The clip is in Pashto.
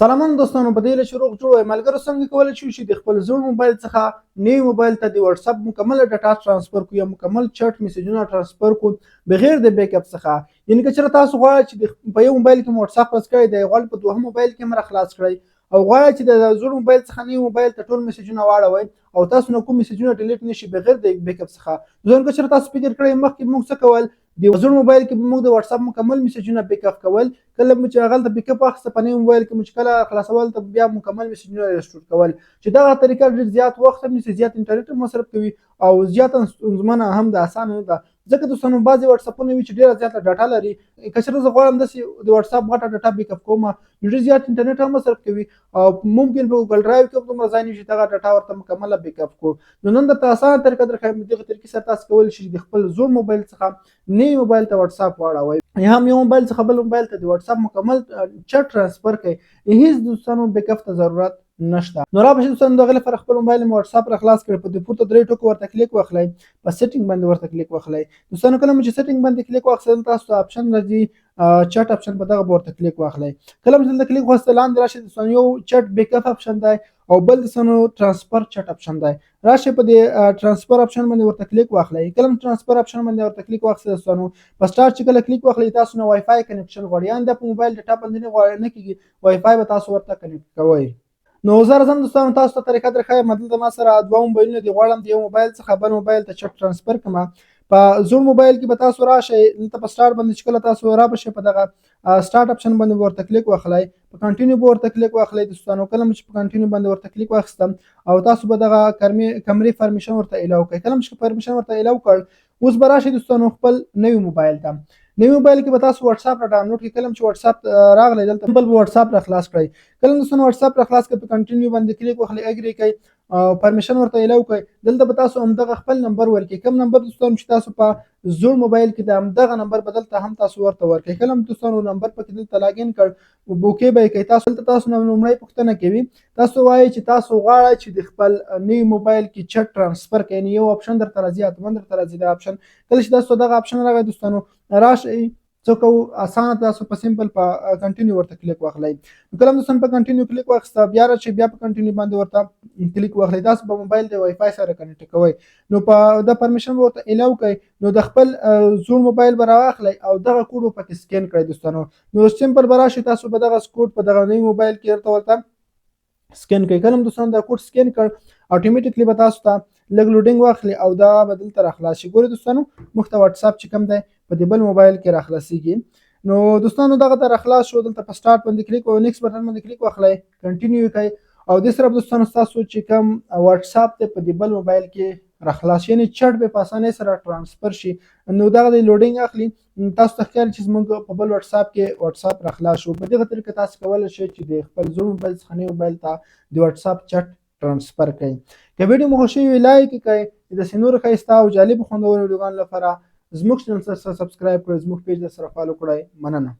سلامونه دوستانو، په دې چې روغ جوړ وای. ملګرو، څنګه کولی شو چې د خپل زوړ موبایل څخه نوي موبایل ته د واتس اپ مکمل ډاټا ترانسفر کو یا مکمل چټ میسجونه ترانسفر کو بغیر د بیک اپ څخه؟ یعنی که چېرې تاسو غواړئ چې په یو موبایل کې مو واتس اپ خلاص کړی دی، غواړئ په دوهم موبایل کې هم را خلاص کړئ او غواړئ چې د زوړ موبایل څخه نوي موبایل ته ټول میسجونه واړوئ او تاسو نه کوم میسجونه ډیلیټ نشي بغیر د بیک اپ څخه. ځکه که چېرې تاسو فکر کړئ، مخکې موږ څه کول؟ د زوړ موبایل کې موږ د واتس اپ مکمل میسجونه بیک اپ کول. کله مو چې هغلته بیک اپ واخیسته، په نوي موبایل کې مو چې کله خلاصول ته بیا مکمل میسجونه ریسټور کول، چې دغه طریقه ډېر زیات وخت هم نیسي، زیات انټرنیټ هم مصرف کوي او زیاته ستونزمنه هم ده، اسانه نه ده. ځکه دوستانو، بعضې واتساپونه وي چې ډېره زیاته ډاټا لري. که چېرې زه غواړم داسې د واتساپ غټه ډاټا بیک اپ کوم، نو ډېر زیات انټرنیټ هم مصرف کوي او ممکن په ګوګل ډرایو کې هم دومره ځای نه شي دغه ډاټا ورته مکمله بیک اپ کړو. نو نن درته اسانه طریقه درښایم. دغه طریقې سره تاسو کولی شئ د خپل زوړ موبایل څخه نوي موبایل ته واتساپ واړوئ یا هم یو موبایل څخه بل موبایل ته د واتساپ مکمل چټ ترانسفر کړئ. هیڅ دوستانو بیک اپ ته ضرورت نشته. نو را به شئ دوستانو، دغه لپاره خپل موبایل مو واتساپ را خلاص کړئ، په دې پورته درې ټکو ورته کلیک واخلئ، په سیټینګ باندې ورته کلیک واخلئ. دوستانو، کله مو چې سیټینګ باندې کلیک واخیستل، تاسو ته آپشن راځي، چټ آپشن، په دغه ورته کلیک واخلئ. کله مو چې دلته کلیک واخیستل، لاندې راشئ دوستانو، یو چټ بیک اپ آپشن دی او بل دوستانو ترانسفر چټ آپشن دی. راشئ، په دې ترانسفر آپشن باندې ورته کلیک واخلئ. کله مو ترانسفر آپشن باندې ورته کلیک واخیستل دوستانو، په سټارټ چې کله کلیک واخلئ، تاسو نه وای فای کنکشن غواړي، یعنې دا په موبایل ډاټا باندې نه غواړي، نه کیږي، وای فای به تاسو ورته کنیکټ کوئ. نو زه راځم دوستانو، تاسو ته طریقه درښایم. دلته ما سره دوه موبایلونه دي، غواړم د یو موبایل څخه بل موبایل ته چټ ترانسفر کړم. په زوړ موبایل کې به تاسو راشئ، دلته په سټارټ باندې چې کله تاسو را بشئ، په دغه سټارټ اپشن باندې ورته کلیک واخلئ، په کنټینیو به ورته کلیک واخلئ. دوستانو، کله چې په کنټینیو باندې ورته کلیک واخیستم او تاسو به دغه کمرې پرمیشن ورته الاو کړئ. کله چې پرمیشن ورته الاو کړ، اوس به راشئ دوستانو خپل نوي موبایل ته. نوي موبایل کې به تاسو واتساپ را ډاونلوډ کړئ. کله چې واتساپ راغلی، دلته بل به واتساپ را خلاص کړئ. کله دوستانو واتساپ را خلاص کړئ، په کنټینیو باندې کلیک واخلئ، اګری کړئ او پرمیشن ورته الاو کړئ. دلته به تاسو همدغه خپل نمبر ورکړئ، کوم نمبر دوستانو چې تاسو په زوړ موبایل کې د، همدغه نمبر به دلته هم تاسو ورته ورکړئ. کله هم دوستانو نمبر پکې دلته لاګین کړ، اوکی به یې کوي. تاسو دلته تاسو نه لومړی پوښتنه کوي، تاسو وایي چې تاسو غواړئ چې د خپل نوي موبایل کې چټ ترانسفر کړئ. یو آپشن درته راځي، حتما درته راځي دا آپشن. کله چې تاسو دغه آپشن راغی دوستانو، راشئ، څه کوو؟ اسانه، تاسو په سمپل په کنټینیو ورته کلیک واخلئ. کله دوستان په کنټینیو کلیک واخیسته، بیا راشئ، بیا په کنټینیو باندې ورته کلیک واخلئ. تاسو په موبایل د وای فای سره کنیکټ کوئ، نو په د پرمیشن ورته الاو کړئ. نو د خپل زوړ موبایل به راواخلئ او دغه کوډ به پکې سکین کړئ. دوستانو، نو سمپل به راشئ، تاسو به دغه کوډ په دغه نوي موبایل کې ورته سکین کړئ. کله دوستان دا کوډ سکین کړ، اتوماتیکلی به تاسو ته لږ لوډینګ واخلي او دا به دلته راخلاص شي. ګورئ دوستانو، موږ ته واتساپ چې کوم دی، په دې بل موبایل کې راخلاصیږي. نو دوستانو، دغه ته راخلاص شو. دلته په سټارټ باندې کلیک او نیکس بټن باندې کلیک واخلئ، کنټینیو کړئ او د سره دوستانو تاسو چې کوم واتساپ ته په دې بل موبایل کې راخلاص، یعنی چټ به په اسانۍ سره ترانسفر شي. نو دغه د لوډینګ اخلي، تاسو ته ښکاري چې زموږ په بل واتساپ کې واتساپ راخلاص شو. په دغه طریقه تاسو کولی شئ چې د خپل زوړ موبایل څخه نوي موبایل ته د واتساپ چټ ترانسفر کړئ. که ویډیو مو خوښ وي، لایک کړئ. د نورو ښایسته او جالب خوندورو ویډیوګانو لپاره زموږ چینل سره سبسکرایب کړئ، زموږ پیج سره فالو کړئ. مننه.